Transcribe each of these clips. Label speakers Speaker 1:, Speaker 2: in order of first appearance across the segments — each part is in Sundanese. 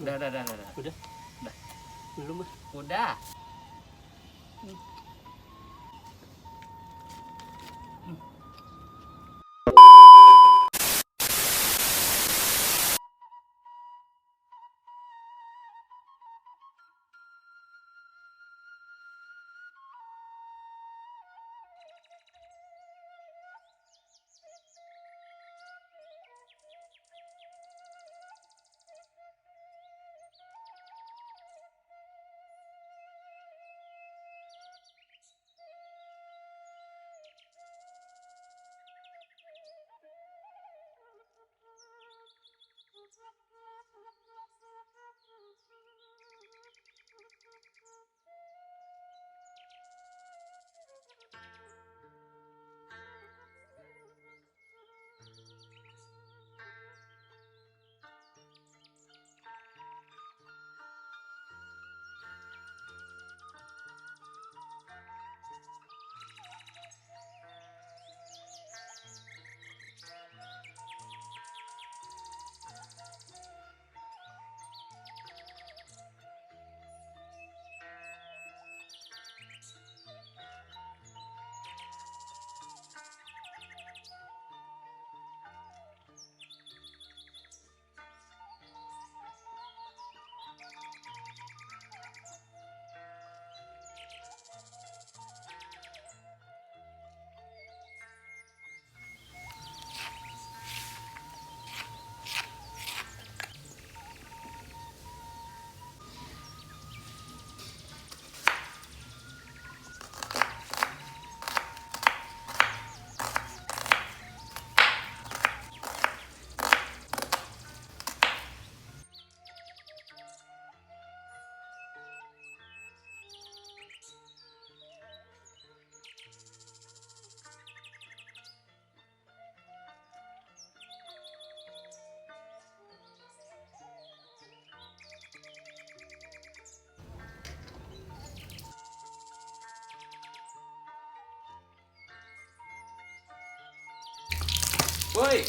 Speaker 1: Udah.
Speaker 2: Udah?
Speaker 1: Udah.
Speaker 2: Belum ah.
Speaker 1: Udah. Woi.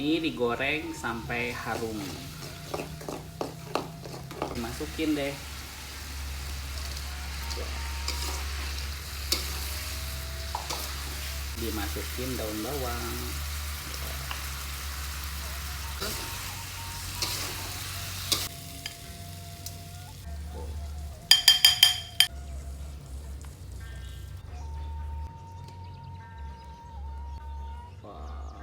Speaker 1: Ini digoreng sampai harum. Dimasukin deh. Dimasukin daun bawang. Wah.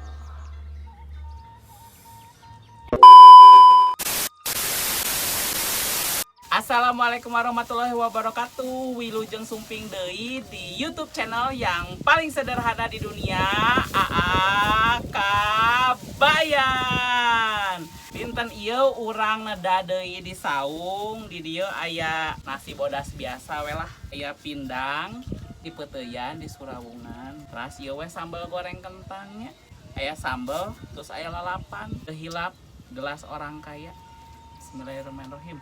Speaker 1: Assalamualaikum warahmatullahi wabarakatuh. Wilujeng sumping deui di YouTube channel yang paling sederhana di dunia, AA Kabayan. Dinten ieu urang neda deui di saung. Di dieu aya nasi bodas biasa we lah. Aya pindang di peuteuyan di surawungan. Teras ieu we sambal goreng kentangnya. Aya sambal, terus aya lalapan. Teu hilap gelas orang kaya. Bismillahirrahmanirrahim.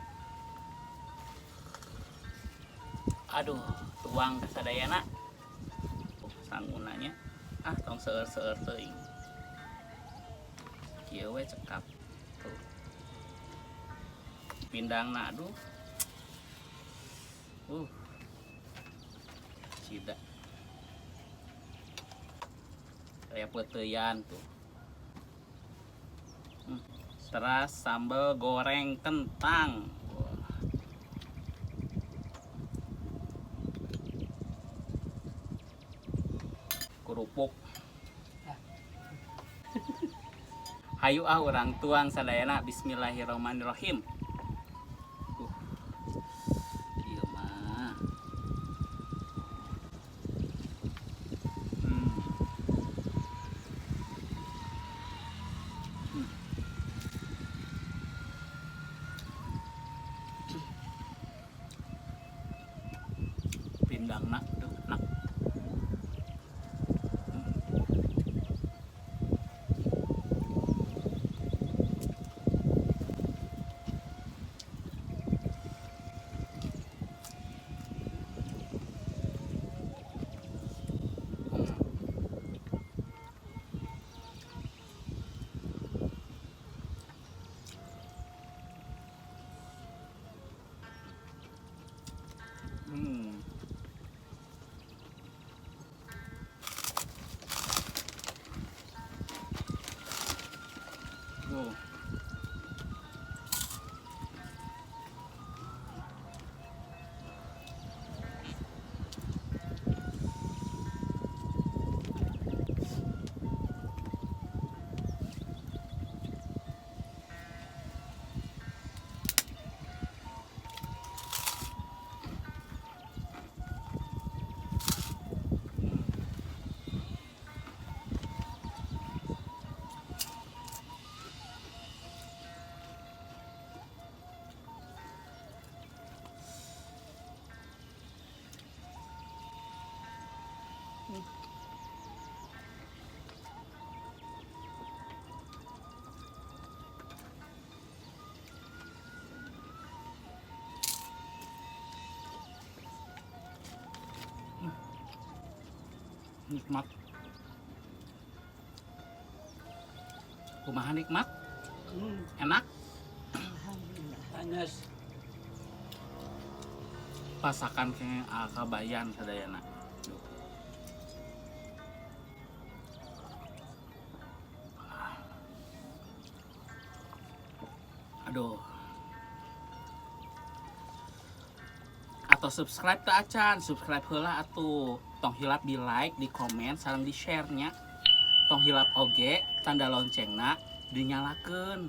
Speaker 1: Aduh, tuang ka sadayana. Sangunanya. Ah, tong seueur-seueur teuing. Kieu we cekap. Tuh. Pindangna, aduh. Cida. Kayak peuteuyan tuh. Teras sambal goreng kentang. Wah. Kerupuk. Hayu ah, urang tuang sadayana. Bismillahirrahmanirrahim. Ieu mah. Pindangna, duh, enak. Oh. Nikmat. Kumaha, nikmat? Enak?
Speaker 2: Alhamdulillah. Panas.
Speaker 1: Pasakan ke Kabayan sadayana. Duh. Aduh. Atau subscribe teu acan, subscribe heula atuh. Tong hilap di like, di komen, sareng di share nya. Tong hilap oge tanda loncengna dinyalakeun.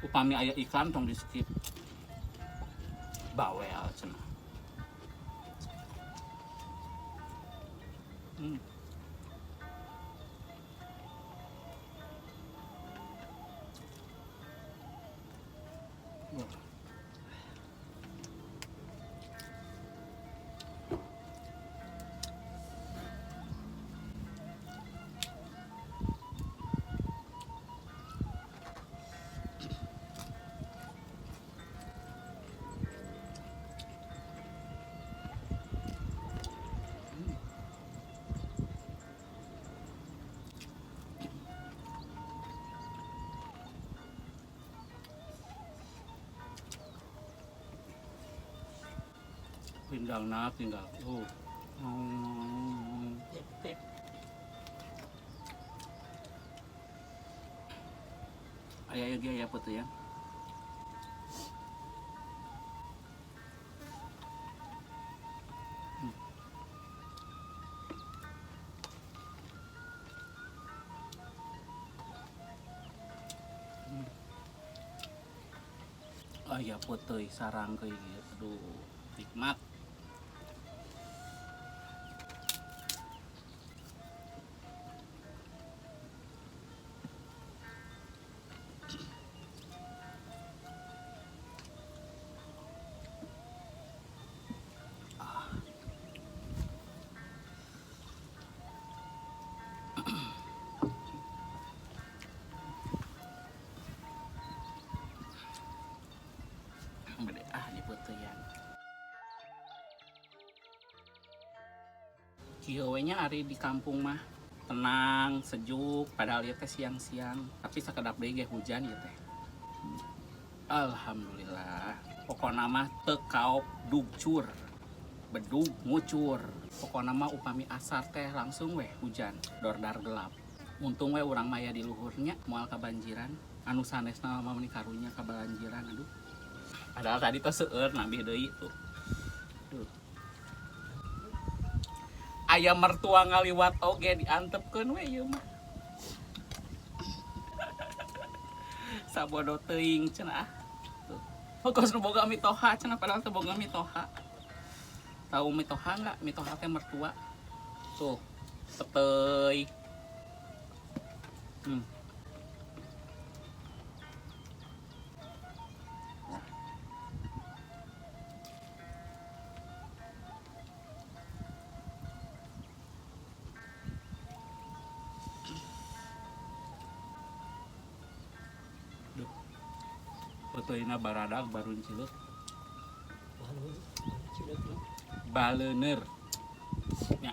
Speaker 1: Upami aya iklan tong di skip. Bawel cenah. Wah. Pindangna tinggal tuh.
Speaker 2: Tep.
Speaker 1: Aya ieu ge aya peuteyan. Aya peuteuy sarangkeuy ieu. Aduh, nikmat. Gede ah di peuteyan. Kieu we nya ari di kampung mah tenang, sejuk, padahal ieu teh siang-siang, tapi sakedap deui ge hujan ieu teh. Alhamdulillah. Pokona mah teu kaop dugcur. Bedug ngucur. Pokona mah upami asar teh langsung weh hujan, dordar gelap. Untung we urang mah aya di luhurnya moal kabanjiran. Anu sanesna mah meuni karunya kabanjiran aduh. Padahal tadi tuh seueur nambih deui tuh. Duh. Aya mertua ngaliwat oge diantepkeun we ieu mah. Sabodo teuing cenah ah. Tuh. Kos nu boga mitoha cenah padahal teu boga mitoha. Tahu mitoha enggak? Mitoha teh mertua. Tuh, peteuy. Duh. Peuteuyna baradag barun cileuk.
Speaker 2: Balun cileuk.
Speaker 1: Baleuneur. Nya.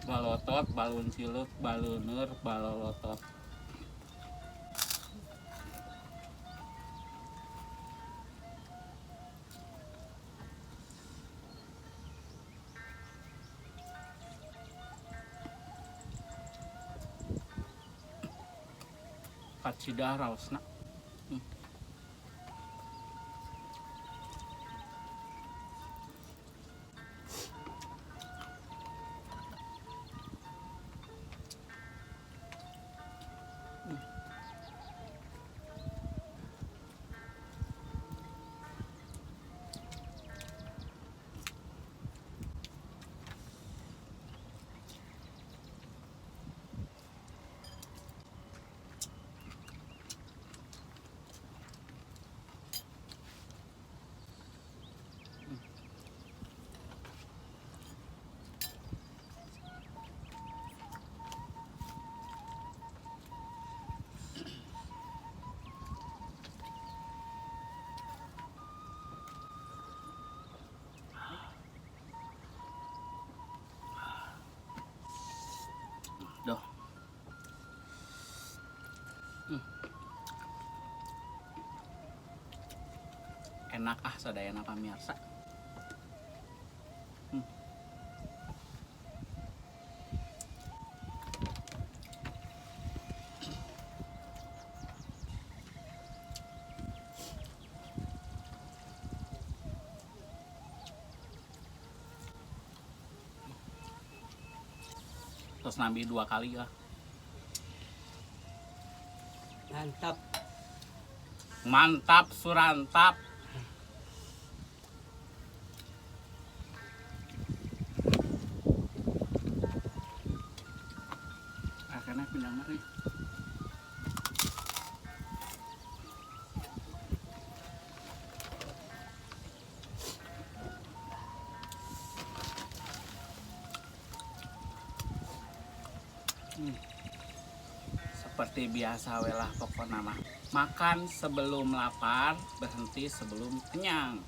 Speaker 1: Balotot, balun cileuk, baleuneur, balolotot. Kacida raosna. Duh. Enak ah sadayana pamirsa. Terus nambah 2 kali lah.
Speaker 2: Mantap.
Speaker 1: Mantap surantap. Akhirnya pindah nih. Seperti biasa welah pokokna mah. Makan sebelum lapar, berhenti sebelum kenyang.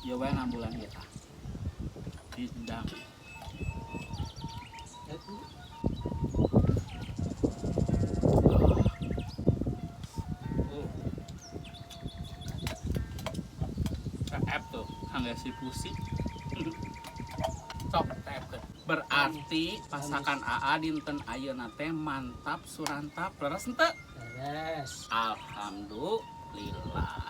Speaker 1: Ya we 6 bulan kita. Hidang. App tuh. Angga si pusi. Sok teepkeun. Berarti masakan AA dinten ayeuna teh mantap surantap, leres henteu?
Speaker 2: Beres.
Speaker 1: Alhamdulillah.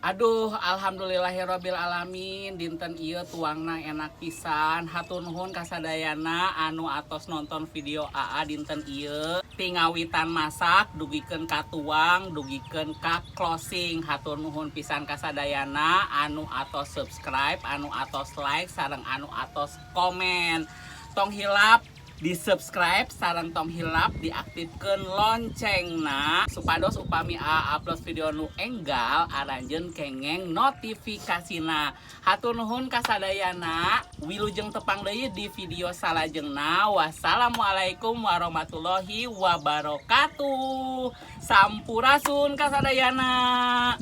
Speaker 1: Aduh, alhamdulillahirabbil alamin. Dinten ieu tuangna enak pisan. Hatur nuhun kasadayana anu atos nonton video AA dinten ieu. Ti ngawitan masak dugikeun ka tuang, dugikeun ka closing. Hatur nuhun pisan kasadayana anu atos subscribe, anu atos like, sareng anu atos komen. Tong hilap di subscribe sareng tong hilap diaktifkan loncengna supados upami A upload video nu enggal aranjeun kengeng notifikasina. Hatur nuhun kasadayana, wilujeng tepang deui di video salajengna. Wassalamualaikum warahmatullahi wabarakatuh. Sampurasun kasadayana.